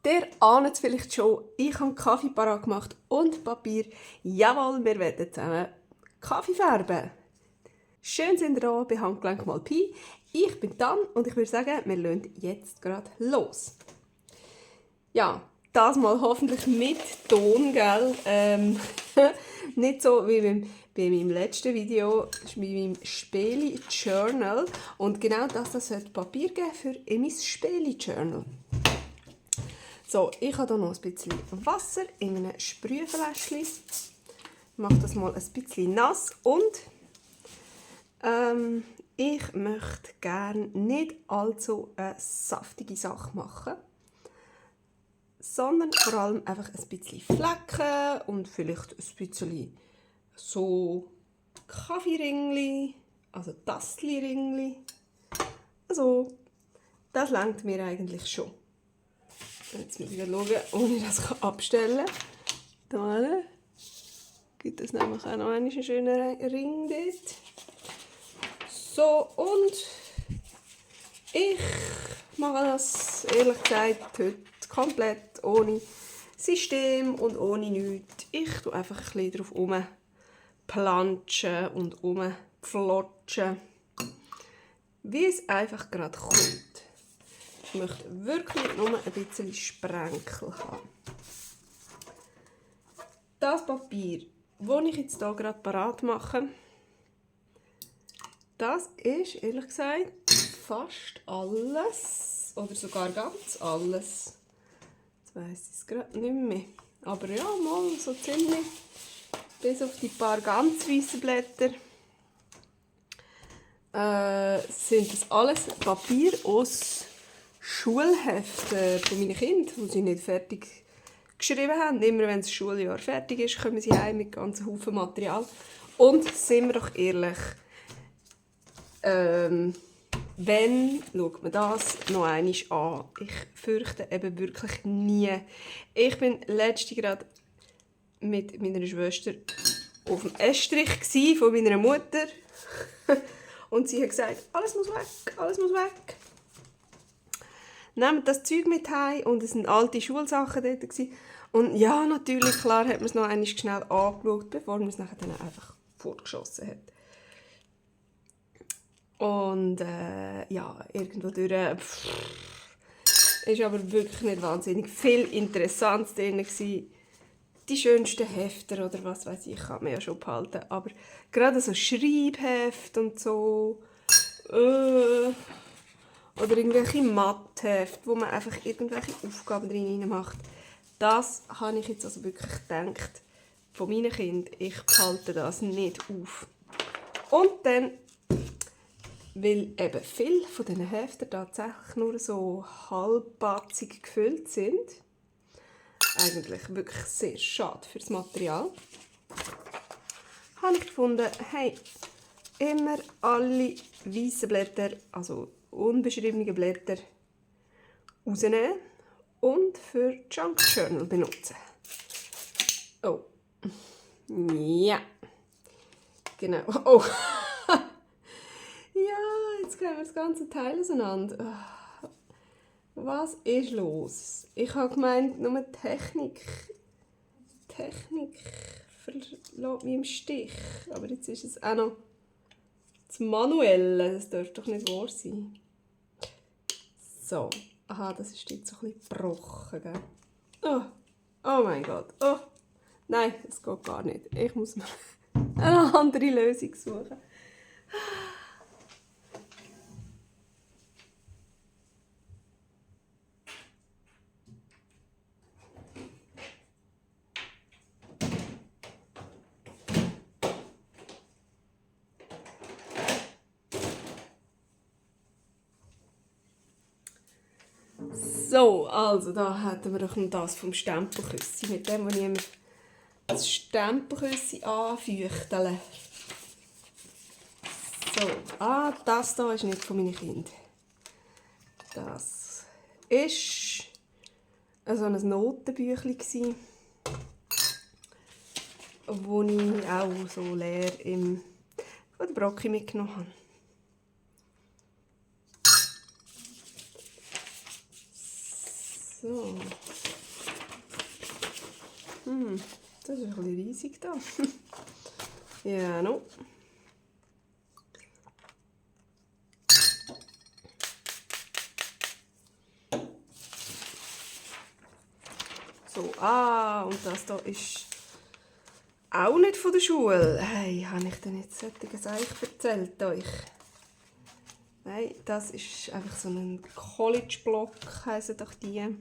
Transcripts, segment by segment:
Der ahnt es vielleicht schon, ich habe Kaffee parat gemacht und Papier. Jawohl, wir werden zusammen Kaffee färben. Schön sind ihr da bei Handgelenk mal Pi. Ich bin Dan und ich würde sagen, wir legen jetzt gerade los. Ja, das mal hoffentlich mit Ton, gell? Nicht so wie bei meinem letzten Video, bei meinem Speli-Journal. Und genau das sollte Papier geben für mein Speli-Journal. So, ich habe hier noch ein bisschen Wasser in einem Sprühfläschchen. Ich mache das mal ein bisschen nass und ich möchte gerne nicht allzu eine saftige Sache machen, sondern vor allem einfach ein bisschen Flecken und vielleicht ein bisschen so Kaffeeringli, also Tastli-Ringli. Also, das reicht mir eigentlich schon. Jetzt muss ich schauen, ob ich das abstellen kann. Da gibt es nämlich auch noch einen schönen Ring dort. So, und ich mache das ehrlich gesagt heute komplett ohne System und ohne nichts. Ich tue einfach ein bisschen drauf rumplanschen und rumflotschen, wie es einfach gerade kommt. Ich möchte wirklich nur ein bisschen Sprenkel haben. Das Papier, das ich jetzt hier gerade parat mache, das ist, ehrlich gesagt, fast alles. Oder sogar ganz alles. Jetzt weiss ich es gerade nicht mehr. Aber ja, mal so ziemlich. Bis auf die paar ganz weißen Blätter. Sind das alles Papier aus Schulheften von meinen Kindern, die sie nicht fertig geschrieben haben. Immer wenn das Schuljahr fertig ist, kommen sie heim mit ganzen Haufen Material. Und sind wir doch ehrlich, wenn schaut man das noch einmal an. Ich fürchte eben wirklich nie. Ich bin letztens gerade mit meiner Schwester auf dem Estrich von meiner Mutter. Und sie hat gesagt, alles muss weg, alles muss weg. Nehmt das Zeug mit heim und es waren alte Schulsachen dort. Und ja, natürlich, klar, hat man es noch einmal schnell angeschaut, bevor man es nachher dann einfach fortgeschossen hat. Und ja, irgendwo durch ist aber wirklich nicht wahnsinnig viel Interessantes drin gewesen. Die schönsten Hefter oder was weiß ich, kann man ja schon behalten. Aber gerade so Schreibhefte und so oder irgendwelche Mathehefte, wo man einfach irgendwelche Aufgaben drin macht. Das habe ich jetzt also wirklich gedacht von meinen Kindern. Ich behalte das nicht auf. Und dann, weil eben viele von diesen Heften tatsächlich nur so halbpatzig gefüllt sind, eigentlich wirklich sehr schade für das Material, habe ich gefunden, hey, immer alle weißen Blätter, also unbeschriebene Blätter, rausnehmen und für Junk Journal benutzen. Oh. Ja. Genau. Oh. Ja, jetzt kriegen wir das ganze Teil auseinander. Was ist los? Ich habe gemeint, nur Technik verlässt mich im Stich. Aber jetzt ist es auch noch das Manuelle. Das dürfte doch nicht wahr sein. So. Aha, das ist jetzt so ein bisschen gebrochen, gell? Oh mein Gott. Oh. Nein, das geht gar nicht. Ich muss mir eine andere Lösung suchen. So, also da hätten wir doch noch das vom Stempelküssi. Mit dem, wo ich immer das Stempelküssi anfeuchtele. So, das hier ist nicht von meinen Kindern. Das war so ein Notenbüchlein, wo ich auch so leer von der Brocki mitgenommen habe. So. Das ist ein bisschen riesig da. Ja, no. So, und das hier ist auch nicht von der Schule. Hey, habe ich denn jetzt solches eigentlich erzählt euch? Nein, das ist einfach so ein College-Block, heissen doch die,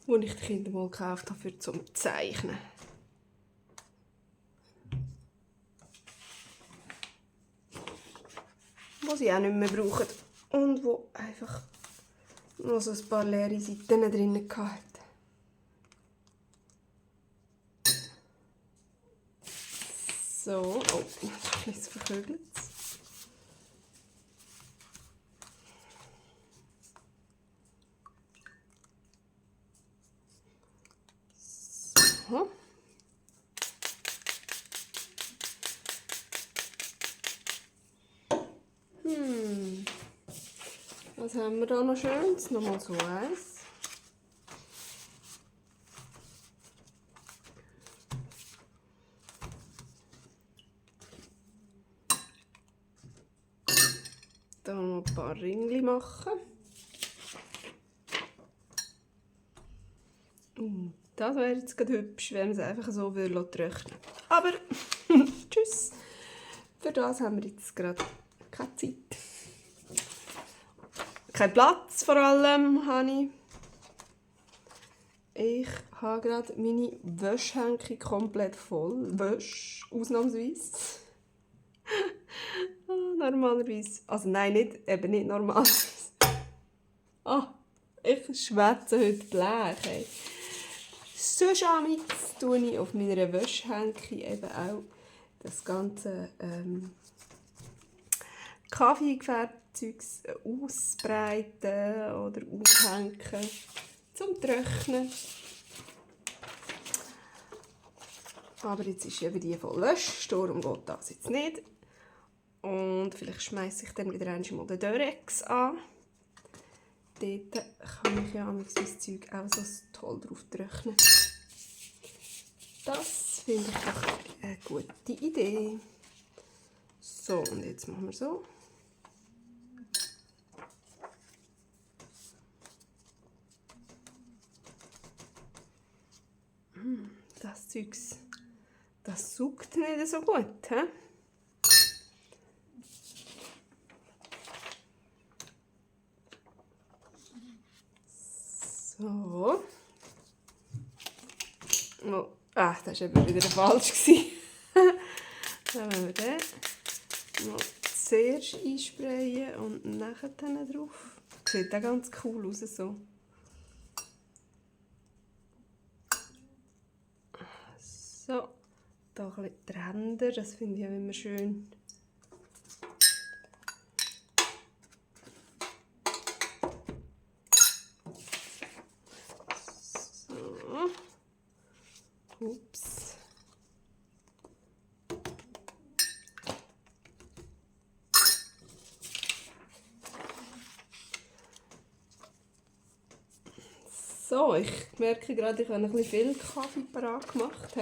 den ich den Kindern mal gekauft habe für zum Zeichnen. Wo sie auch nicht mehr brauchen und wo einfach noch so ein paar leere Seiten drin hatte. So, oh, jetzt verkügelt es. So. Was haben wir da noch Schönes? Nochmal so eins. Da noch ein paar Ringli machen. Das wäre jetzt gerade hübsch, wenn man es einfach so trocknen würde. Aber tschüss. Für das haben wir jetzt gerade keine Zeit. Kein Platz vor allem habe ich. Ich habe gerade meine Wäschhänke komplett voll. Wäsche, ausnahmsweise. Normalerweise. Also nein, eben nicht normalerweise. Ich schwätze heute Blech. Hey. Sonst tue ich auf meiner Wäschhänke eben auch das ganze Kaffeegefärbzeugs ausbreiten oder aufhängen zum Trocknen. Aber jetzt ist eben die voll Wäsche, darum geht das jetzt nicht. Und vielleicht schmeiße ich dann wieder einmal den Durex an. Dort kann ich ja mein Zeug auch so toll drauf trocknen. Das finde ich doch eine gute Idee. So, und jetzt machen wir so. Das Zeug, das saugt nicht so gut, he? So. Oh, das war eben wieder falsch. Dann werden wir den noch zuerst einsprayen und nachher dann drauf. Sieht auch ganz cool aus. So. So, da ein bisschen die Ränder, das finde ich auch immer schön. So. Ups. So, ich merke gerade, ich habe ein bisschen viel Kaffee parat gemacht. He?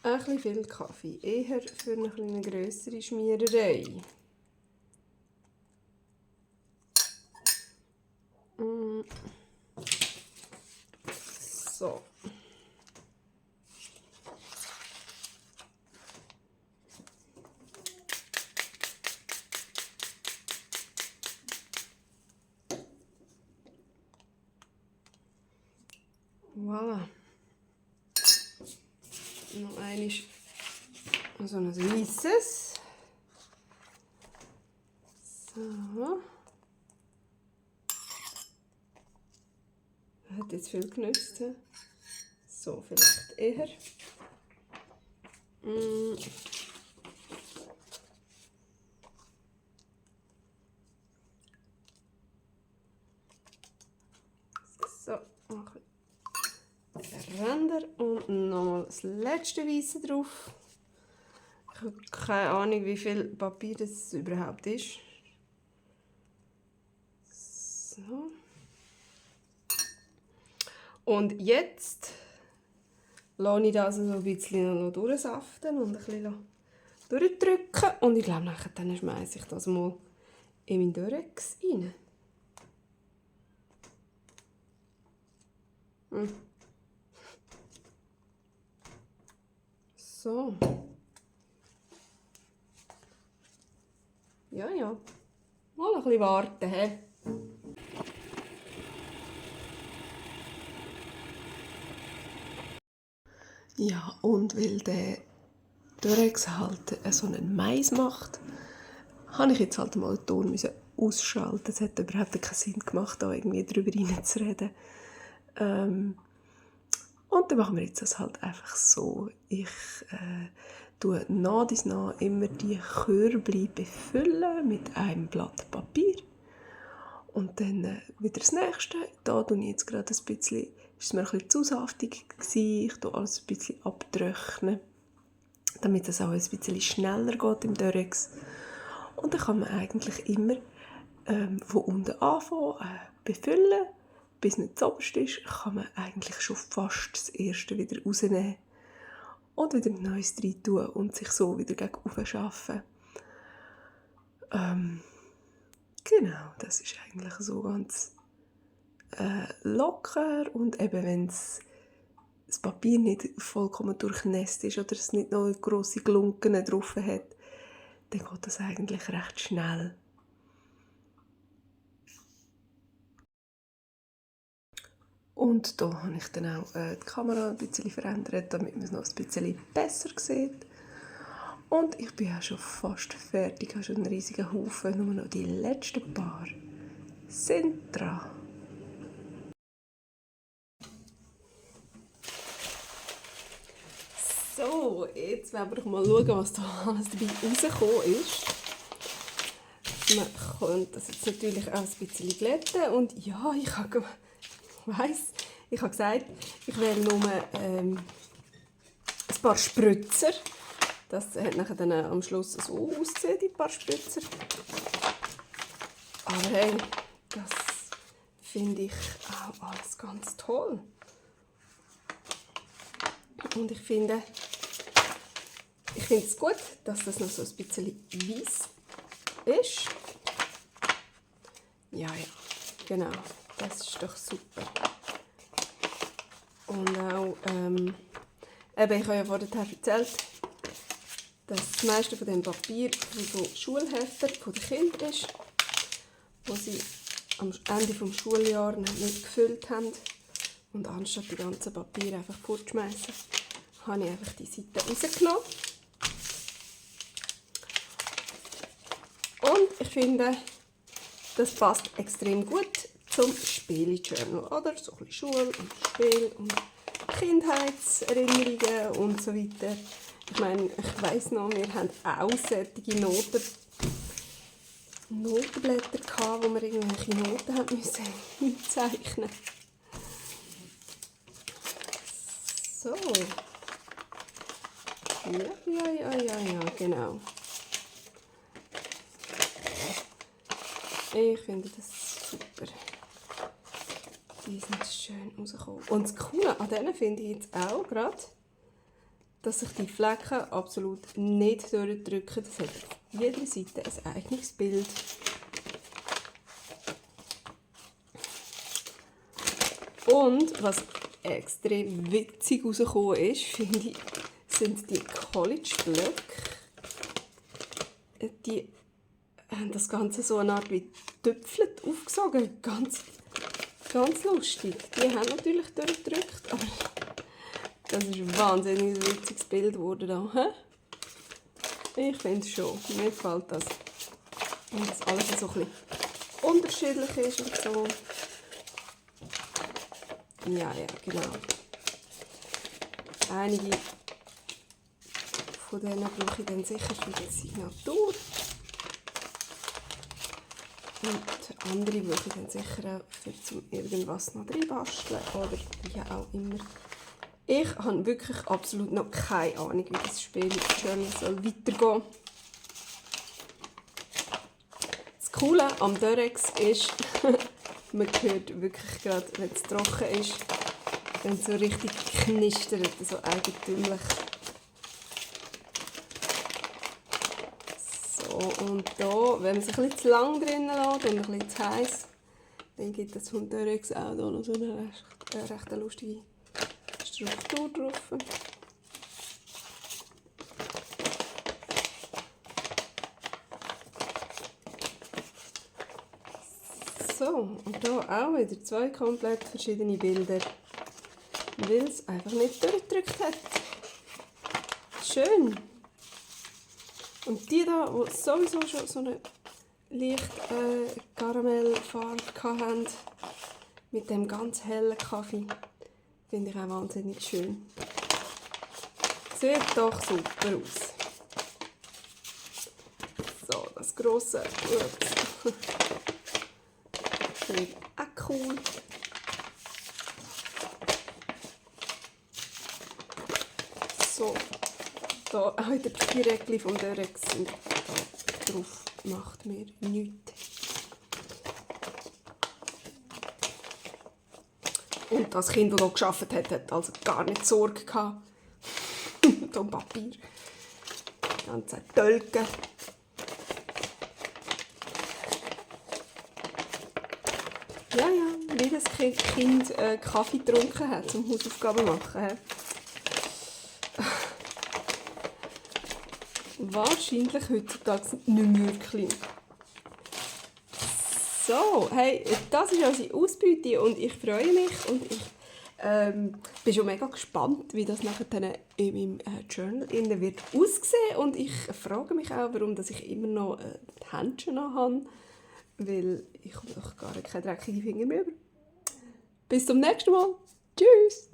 Ein bisschen viel Kaffee, eher für eine grössere Schmiererei. So. Voilà. Noch einmal so ein weißes. So. Hat jetzt viel genützt. So, vielleicht eher. Ränder und nochmal das letzte Weiße drauf. Ich habe keine Ahnung, wie viel Papier das überhaupt ist. So. Und jetzt lasse ich das so ein bisschen noch durchsaften und ein bisschen durchdrücken. Und ich glaube, nachher dann schmeiße ich das mal in meinen Durex rein. So. Ja, ja. Mal ein bisschen warten. He? Ja, und weil der Durex halt so einen Mais macht, habe ich jetzt halt mal den Ton ausschalten. Es hat überhaupt keinen Sinn gemacht, da irgendwie drüber reinzureden. Und dann machen wir jetzt das halt einfach so. Ich tue nach und nach immer die Körbchen befüllen mit einem Blatt Papier. Und dann wieder das nächste. Da tue ich jetzt gerade ein bisschen, ist es mir ein bisschen zu saftig gewesen. Ich tue alles ein bisschen abtrocknen, damit es auch ein bisschen schneller geht im Durex. Und dann kann man eigentlich immer von unten anfangen, befüllen. Bis nicht zu oberst ist, kann man eigentlich schon fast das erste wieder rausnehmen und wieder ein neues rein tun und sich so wieder gegen oben arbeiten. Genau, das ist eigentlich so ganz locker. Und eben, wenn das Papier nicht vollkommen durchnässt ist oder es nicht noch grosse Glunken drauf hat, dann geht das eigentlich recht schnell. Und da habe ich dann auch die Kamera ein bisschen verändert, damit man es noch ein bisschen besser sieht. Und ich bin auch schon fast fertig, ich habe schon einen riesigen Haufen, nur noch die letzten paar sind dran. So, jetzt werden wir mal schauen, was da alles dabei rausgekommen ist. Man könnte das jetzt natürlich auch ein bisschen glätten. Und ja, ich habe gesagt, ich wähle nur ein paar Spritzer. Das hat nachher dann am Schluss so ausgesehen, die paar Spritzer. Aber hey, das finde ich auch alles ganz toll. Und ich finde es gut, dass das noch so ein bisschen weiss ist. Ja, genau. Das ist doch super. Und auch, ich habe ja vorher erzählt, dass das meiste von dem Papier von so Schulheften von den Kindern ist, die sie am Ende des Schuljahres nicht gefüllt haben. Und anstatt die ganzen Papiere einfach fortzuschmeißen, habe ich einfach die Seite rausgenommen. Und ich finde, das passt extrem gut zum Spiele-Journal, oder? So ein bisschen Schule und Spiel und Kindheitserinnerungen und so weiter. Ich meine, ich weiss noch, wir haben auch solche Notenblätter gehabt, wo wir irgendwelche Noten haben müssen zeichnen. So. Ja, genau. Ich finde das super. Die sind schön rausgekommen. Und das Coole an denen finde ich jetzt auch gerade, dass sich die Flecken absolut nicht durchdrücken. Das hat auf jeder Seite ein eigenes Bild. Und was extrem witzig rausgekommen ist, finde ich, sind die College-Blöcke. Die haben das Ganze so eine Art wie Töpflet aufgesogen. Ganz lustig. Die haben natürlich durchdrückt, aber das ist ein wahnsinnig witziges Bild geworden. Ich finde es schon. Mir gefällt das. Und dass alles so ein bisschen unterschiedlich ist und so. Ja, genau. Einige von denen brauche ich dann sicher für die Signatur. Und andere brauche ich dann sicher auch für zum irgendwas noch reinbasteln oder wie auch immer. Ich habe wirklich absolut noch keine Ahnung, wie das Spiel Journal soll weitergehen. Das Coole am Durex ist, man hört wirklich gerade, wenn es trocken ist, wenn es so richtig knistert, so eigentümlich. So, und da, wenn man es ein bisschen zu lang drinnen lässt und ein bisschen zu heiß, dann gibt es vom Durex auch da noch so eine recht lustige Struktur drauf. So, und hier auch wieder 2 komplett verschiedene Bilder, weil es einfach nicht durchgedrückt hat. Schön! Und die da, die sowieso schon so eine leicht Karamellfarbe hatten, mit dem ganz hellen Kaffee, finde ich auch wahnsinnig schön. Sieht doch super aus. So, das grosse finde ich auch cool. So, da auch in der Papierreckli vom Durex sind da drauf, macht mir nichts. Und das Kind, das hier gearbeitet hat, hat also gar nicht Sorge gehabt. So ein Papier. Die ganzen Tölken. Ja, wie das Kind Kaffee getrunken hat zum Hausaufgaben machen. Wahrscheinlich heutzutage nicht mehr wirklich. So, hey, das ist unsere Ausbeute und ich freue mich und ich bin schon mega gespannt, wie das nachher dann in meinem Journal wird aussehen. Und ich frage mich auch, warum dass ich immer noch die Händchen habe, weil ich habe doch gar keine dreckigen Finger mehr. Bis zum nächsten Mal. Tschüss!